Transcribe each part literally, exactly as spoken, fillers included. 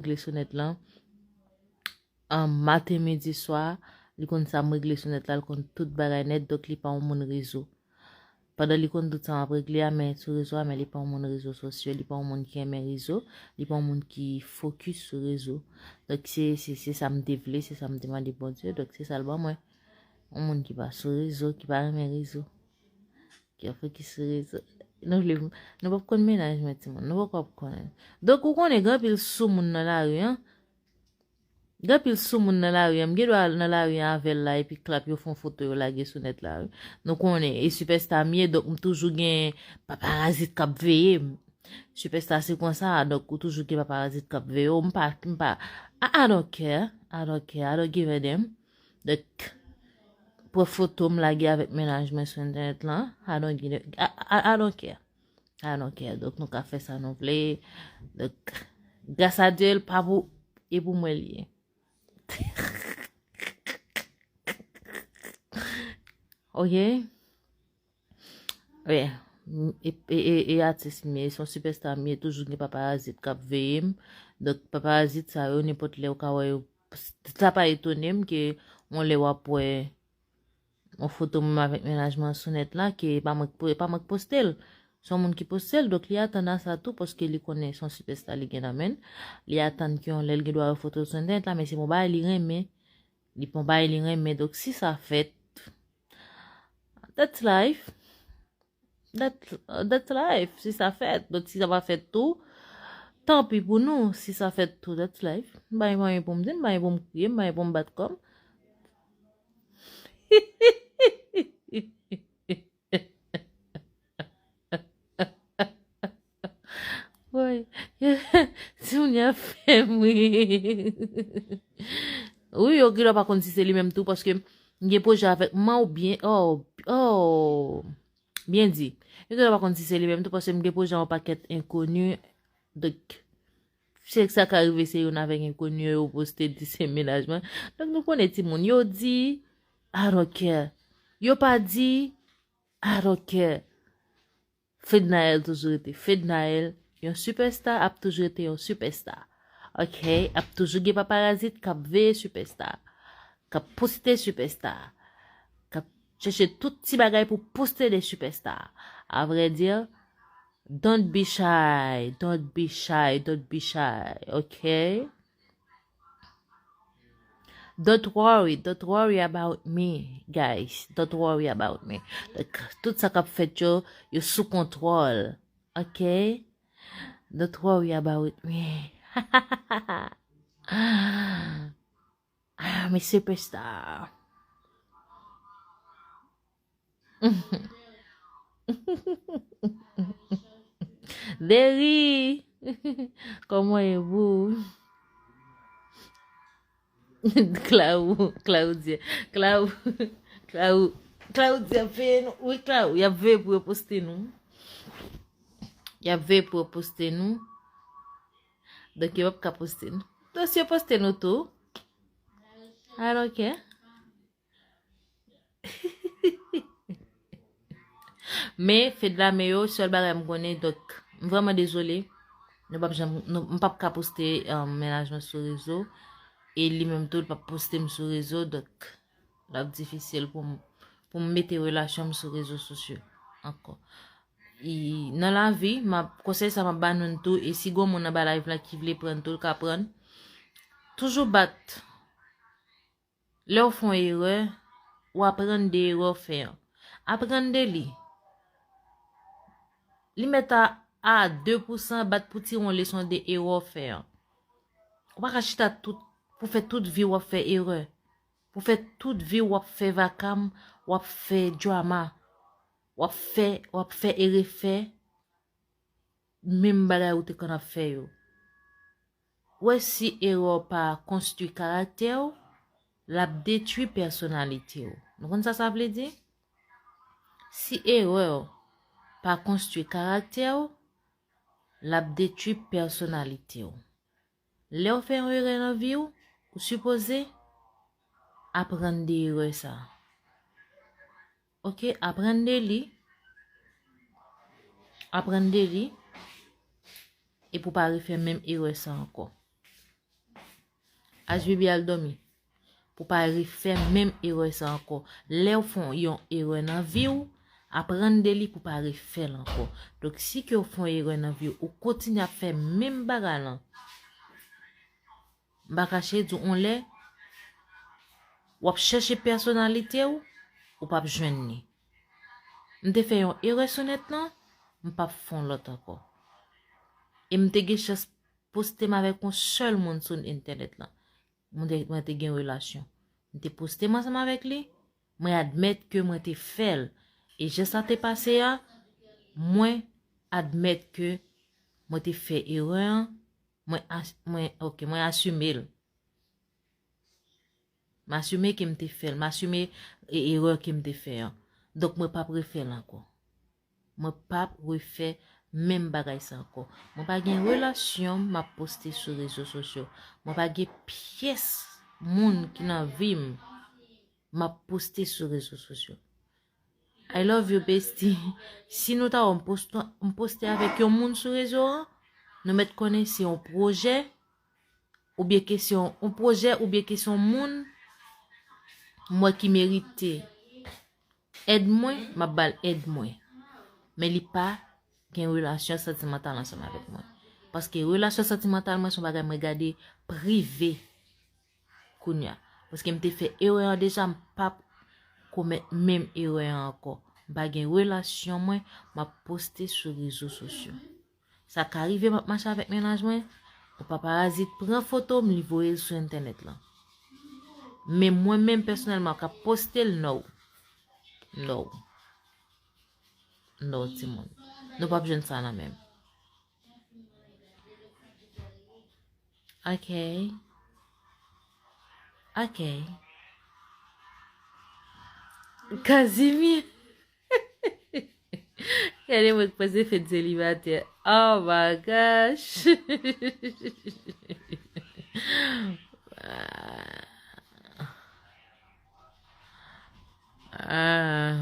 regle sou nèt lan. An maten, midi, swa, li konn sa m regle sou nèt la, li konn tout bagay nèt, donk li pa yon moun rezo. Pandan li konn tout sa m ap regle a, men sou rezo a, men li pa yon moun rezo sosyo, li pa yon moun ki renmen rezo, li pa yon moun ki fokis sou rezo. Donk se, se, se sa m te vle, se sa m te mande Bondye, donk se sa l ban mwen. Yon moun ki pa sou rezo, ki pa renmen rezo. Ki ap fokis sou rezo. Nou vle, nou p ap konn mennaj mwen, timoun. Nou poko ap konnen. Donk, ou konnen, gen anpil soumoun nan lari, an. Gen anpil soumoun nan lari, an. M gen dwa al nan lari an avè l la, epi klap, yo fè yon foto, yo lage sou nèt la, wi. Nou konnen, e sipèsta m ye, donk m toujou gen paparazit k ap veye m. Sipèsta se konsa, donk ou toujou gen paparazit k ap veye w. M pa, m pa, I, I don't care, I don't care, I don't give a damn. Donk, pran foto m lage avèk mennaj mwen sou entènèt lan, I don't give a, I, I, I don't care. I don't care. Donk, nou ka fè sa nou vle. Donk, gras a Dye, l pa pou, e pou mwen l ye. Ok? Wi. M, e, e, e, e atis m ye, se yon sipèsta m ye, toujou gen paparazit k ap veye m. Donk, paparazit sa yo, nenpòt lè ou ka wè yo, sa pa etone m ke yon lè w ap wè yon foto mwen avèk mennaj mwen sou nèt la, ke pa mwen k po-, pa mwen k poste l. Se yon moun ki poste l, donk li atann a sa tou, paske li konnen se yon sipèsta li gen nan men l. Li atann ke yon lè l gen dwa wè foto l sou entènèt la, men se yon bagay li renmen. Li pa yon bagay li renmen, donk si sa fèt, that's life. That, that's life. Si sa fèt, donk si sa pa fèt tou, tanpi pou nou. Si sa fèt tou, that's life. M pa gen anyen pou m di, m pa gen pou m kriye, m pa gen pou m bat kò m. Woy, timoun yo ap fè m ri. Wi, yo gen dwa pa konn si se li menm tou, paske m gen pwojè avèk man oubyen, oh, oh, byen di. Yo gen dwa pa konn si se li menm tou, paske m gen pwojè yon pakèt enkoni. Donk, se sa ka rive, se youn avèk enkoni yo, yo poste di se mennaj mwen. Donk, nou konnen timoun, yo di, I don't care. Yo pa di, I don't care. Fednaelle toujou rete Fednaelle, yon sipèsta ap toujou rete yon sipèsta. Ok, ap toujou gen paparazit k ap veye sipèsta, k ap poste sipèsta, k ap chèche tout ti bagay pou poste de sipèsta. A vrè di, don't be shy, don't be shy, don't be shy, ok? Don't worry, don't worry about me, guys. Don't worry about me. Donk, tout sa k ap fèt yo, yo sou kontwòl. Ok? Don't worry about me. Ah, mi sipèsta. Deri, kòman e bou? Clau, Claudia, Clau, Clau, Claudia ap veye nou. Wi, Clau, y ap veye pou yo poste nou. Y ap veye pou yo poste nou. Donk, yo p ap ka poste nou. Donk, si yo poste nou tou, I don't care. Men, Fednaelle, yo, sèl bagay m konnen, donk, m vrèman dezole. Nou p ap janm, nou, m p ap ka poste, um, mennaj mwen sou rezo. E li menm tou, li p ap poste m sou rezo, donk, l ap difisil pou m, pou m mete relasyon m sou rezo sosyo ankò. E, nan lavi, m ap, konsèy sa m ap ba nou tou, e si gon moun anba live la ki vle pran, tou l ka pran. Toujou bat. Lè w fè yon erè, ou aprann de erè w fè an. Aprann de li. Li mèt a, a de pou san, bat pou tire yon leson de erè w fè an. Ou pa ka chita tout, pou fè tout vi w ap fè erè. Pou fè tout vi w ap fè vakam, w ap fè drama. W ap fè, w ap fè e refè menm bagay ou te konn ap fè yo. Wè si erè w pa konstwi karaktè w, l ap detwi pèsonalite w. Nou konn sa sa vle di? Si erè w pa konstwi karaktè w, l ap detwi pèsonalite w. Lè w fè yon erè nan vi w, ou sipoze aprann de erè sa. Ok, aprann de li. Aprann de li. E pou pa refè menm erè sa ankò. H B B al dòmi. Pou pa refè menm erè sa ankò. Lè w fè yon erè nan vi w, aprann de li pou pa refè l ankò. Donk, si ke w fè yon erè nan vi w, ou kontinye ap fè menm bagay lan, m pa kache di w, yon lè, w ap chèche pèsonalite w, ou p ap jwenn li. M te fè yon erè sou nèt lan, m p ap fè yon lòt ankò. E m te gen chans poste m avèk yon sèl moun sou entènèt lan. Mwen te, mwen te gen relasyon. M te poste m ansanm avèk li, mwen admèt ke mwen te fè l. E jan sa te pase a, mwen admèt ke mwen te fè erè an, mwen as-, mwen, ok, mwen asime l. M asime ke m te fè l, m asime e-, erè ke m te fè an. Donk, mwen p ap refè l ankò. Mwen p ap refè menm bagay sa ankò. Mwen pa gen relasyon m ap poste sou rezo sosyo. Mwen pa gen pyès moun ki nan vi m m ap poste sou rezo sosyo. I love you, bestie. Si nou ta wè m poste, m poste avèk yon moun sou rezo an, nou mèt konnen se yon pwojè, oubyen ke se yon, yon pwojè, oubyen ke se yon moun m wè ki merite èd mwen, m ap ba l èd mwen. Men li pa gen relasyon santimantal ansanm avèk mwen. Paske relasyon santimantal mwen se yon bagay mwen gade prive kounye a. Paske m te fè erè an deja, m p ap komèt menm erè an ankò. M pa gen relasyon mwen, m ap poste sou rezo sosyo. Sa ka rive m ap mache avèk mennaj mwen, yon paparazzi pran foto m, li voye l sou entènèt lan. Men mwen menm pèsonèlman k ap poste l, no. No. No, timoun. Nou p ap jwenn sa nan men m. Ok. Ok. Casimir. Gade mwen k panse fèt selibatè. Oh my gosh. Ah.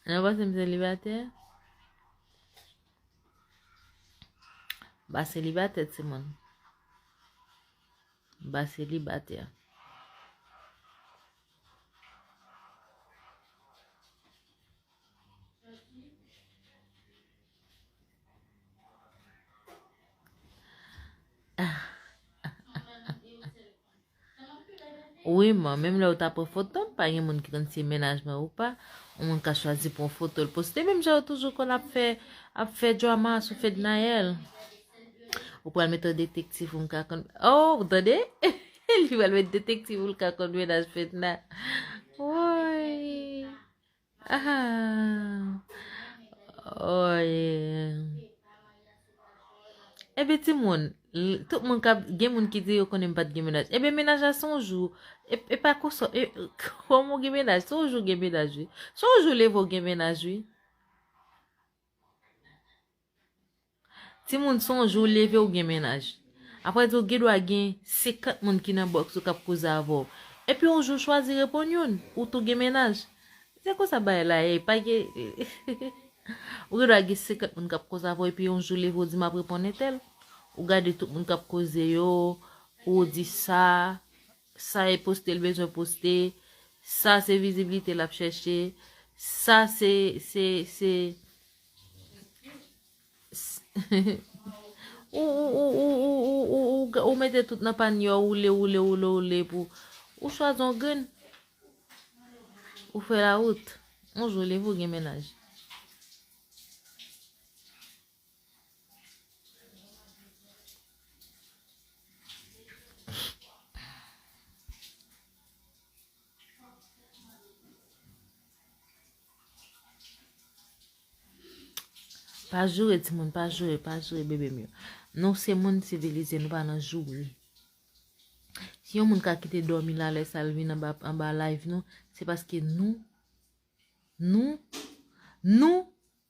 Nou panse m selibatè? M pa selibatè, timoun. M pa selibatè. Wi, man, menm lè ou ta pran foto m, pa gen moun ki konn si e mennaj mwen ou pa. Yon moun ka chwazi pran foto l poste, menm jan yo toujou konn ap fè, ap fè drama sou Fednaelle. Ou pral mete yon detektiv pou m ka konn, oh, ou tande? Li pral mete detektiv pou l ka konn mennaj Fedna. Woy. Ah. Woy. Ebyen, timoun, l-, tout moun k ap, gen moun ki di yo konnen m pa t gen mennaj. Ebyen, mennaj la se yon jou. E, e pa konsa, e, kòman w gen mennaj? Se yon jou w gen mennaj, wi. Se yon jou w leve w gen mennaj, wi. Timoun, se yon jou w leve w gen mennaj. Apre di w gen dwa gen senkant moun ki nan bòks ou k ap koze avè w. Epi yon jou w chwazi reponn youn, ou tou gen mennaj. Se konsa bagay la ye, pa gen, ou gen dwa gen senkant moun k ap koze avè w, epi yon jou w leve w di m ap reponn entèl. Ou gade tout moun k ap koze yo, ou di sa, sa e poste l bezwen poste, sa se viziblite l ap chèche, sa se, se, se, ou, ou, ou mete tout nan panye, ou woule, woule, woule, woule, pou ou chwazi yon grenn, ou fè lawout, yon jou leve ou gen mennaj. Pa joure, timoun, pa joure, pa joure, bebe m yo. Nou se moun sivilize, nou pa nan joure. Si yon moun ka kite dòmi la, lè sa l vin anba, anba live nou, se paske nou, nou, nou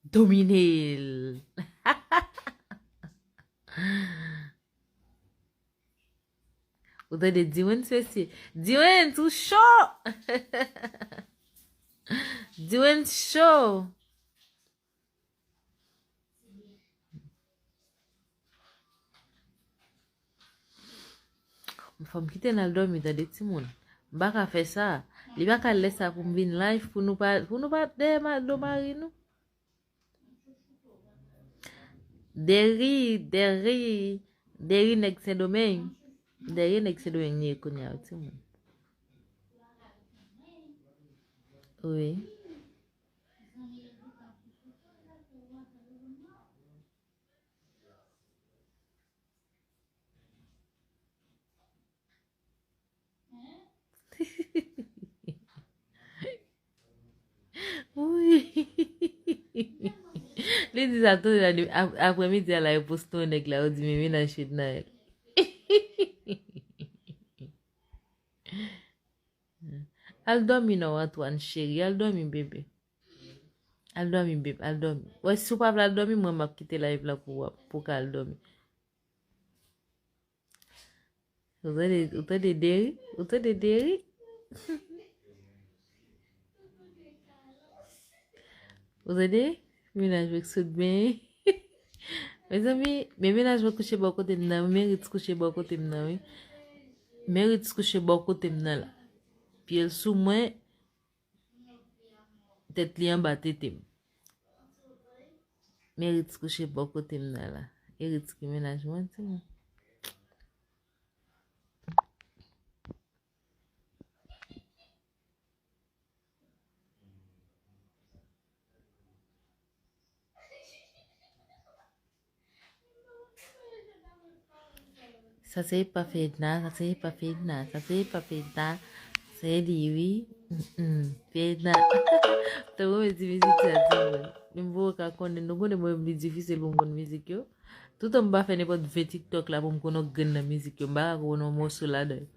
domine l. Ou tande Diwens, mesye? Diwens, ou cho! Diwens cho! Fò m kite l al dòmi, tande timoun. M pa ka fè sa. Li pa ka lè sa pou m vin live, pou nou pa, pou nou pa dèyè ma-, do mari nou. Deri, Deri, Deri nèg Sendomeng. Deri nèg Sendomeng ni kounye a, timoun. Wi. Wi. Li di sa tou la, ap-, aprèmidi a la, yo poste yon nèg la, yo di, "Men menaj Fednaelle." Al dòmi non, Antoine cheri, al dòmi, bebe. Al dòmi, bebe, al dòmi. Wè, si w pa vle al dòmi, mwen, m ap kite live la pou w ap, pou w ka al dòmi. Ou tande, ou tande Deri? Ou tande Deri? Ou tande? Menaj mwen k sot benyen. Mezanmi, men menaj mwen kouche bò kote m nan, wi. Men Ritz kouche bò kote m nan, wi. Men Ritz kouche bò kote m nan la. Pye l sou mwen, tèt li anba tete m. Men Ritz kouche bò kote m nan la. E Ritz ki menaj mwen, timoun. Sa se pa Fedna, sa se pa Fedna, sa se pa Fedna. Se li, wi. Mm-mm. Fedna. Tankou mwen di mizik sa, di mwen. M poko ka konnen, nou konnen mwen, li difisil pou m konn mizik yo. Toutan m pa fè nenpòt ven TikTok la pou m konn yon grenn nan mizik yo. M pa ka konn yon moso ladan yo.